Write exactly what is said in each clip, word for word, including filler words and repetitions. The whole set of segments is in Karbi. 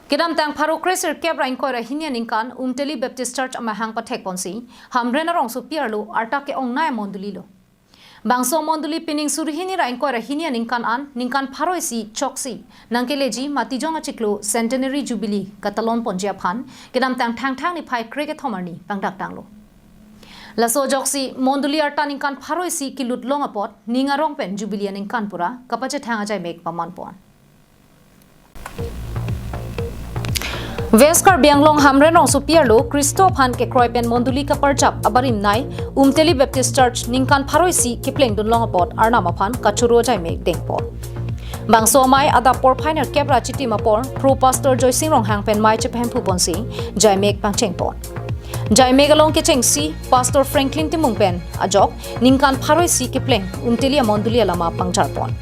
Kedamtang pharo kre sirkep ra ingkoi ra hini aningkan Umtali Baptist Church amahang pathek ponsi Hamren arongsopi arlo arta ke-ongnei mondoli lo. Bangso mondoli pining suri hini ra ingkoi ra hini aningkan an ningkan pharo isi choksi nangkeleji Matijong achiklo Centenary Jubilee katalon ponji aphan kedamtang Thangthang niphai kre kethom arni pangdak tanglo. Laso ajoksi mondoli arta ningkan pharo isi kelut long apot ning arong pen Jubilee aningkan pura kapachethang ajaimek paman pon. West Karbi Anglong Hamren rongsopi arlo Khristo aphan kekroi pen mondoli kaparjap abarim nei Umtali Baptist Church ningkan pharo isi kepleng dunlong apot Arnam aphan kachoro ajaimek dengpon. Bangso amei adap porphai nerkep ra chitim apor Pro Pastor Joysing Ronghang pen mei chepahemphu ponsi jaimek pangcheng pon. Jaimek along kechengsi Pastor Franklin Timung pen ajok ningkan pharo isi kepleng Umtali amondoli alama pangjar pon.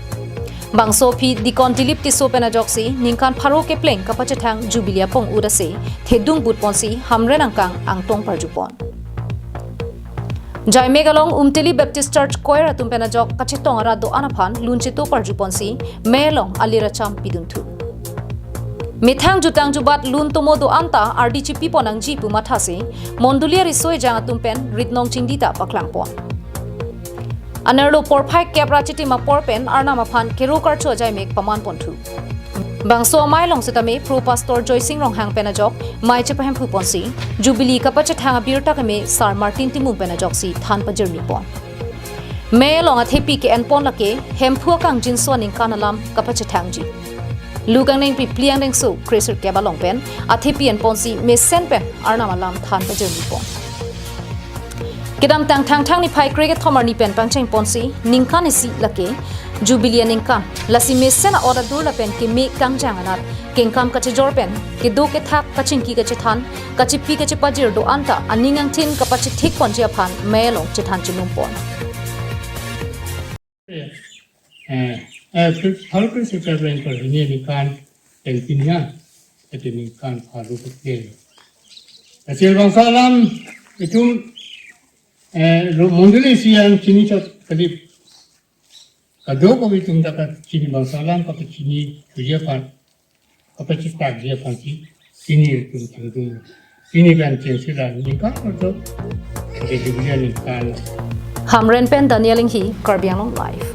Bangso aphi Deacon Dilip Tisso pen ajoksi ningkan pharo kepleng kapachethang Jubilee apong udase thedung but ponsi Hamren angkang angtong parju pon. Jaimek along Umtali Baptist Church Choir atum pen ajok kachetong arat do-an aphan lun cheto parju ponsi mei along alir acham pidunthu. Methang jutang jubat lun tomo do-an ta ardi chipi pon nangji pu mathasi mondoli ariso ejang atum pen ritnong chingdi ta paklang pon. Anerlo porphai kep ra chitim apor pen Arnam aphan kero karcho ajaimek paman ponthu. Bangso amei along setame Pro Pastor Joysing Ronghang pen ajok mei chepahemphu ponsi Jubilee kapachethang abirta keme Sar Martin Timung pen ajoksi than pajirmi pon. Mei along athepi ke-en pon lake Hemphu akangjinso aningkan alam kapachethangji. Luk angnengpi phli angdengso kre sirkep along pen athepi en ponsi mesen pen Arnam alam than pajirmi pon. Kedamtang Thangthang niphai kre kethom arni pen pangcheng ponsi ningkan isi lake Jubilee aningkan, lasi mesen a-ot adur lapen keme kangjang anat kengkam kachejor pen kedo kethak kachingki kachethan kachipi kachepajir do-an ta aning angthin kapachethik ponji aphan mei along chethan chinum pon. Eh, eh, pharo kre sirkep ra ingkoi ra hini aningkan pen pini ha, ati ningkan pharo kre. Hasil bangso alam itum, eh, ro mondoli isi an chini chot kali. Kadokave itum ta kachini bangso alam kapachini thuji aphan, kapachestakji aphansi pini itum chingdun. Pini kan chengsi la ningkan ordo. Ati Jubilee ningkan. Hamren pen Daniel Inghi, Karbi Anglong Live.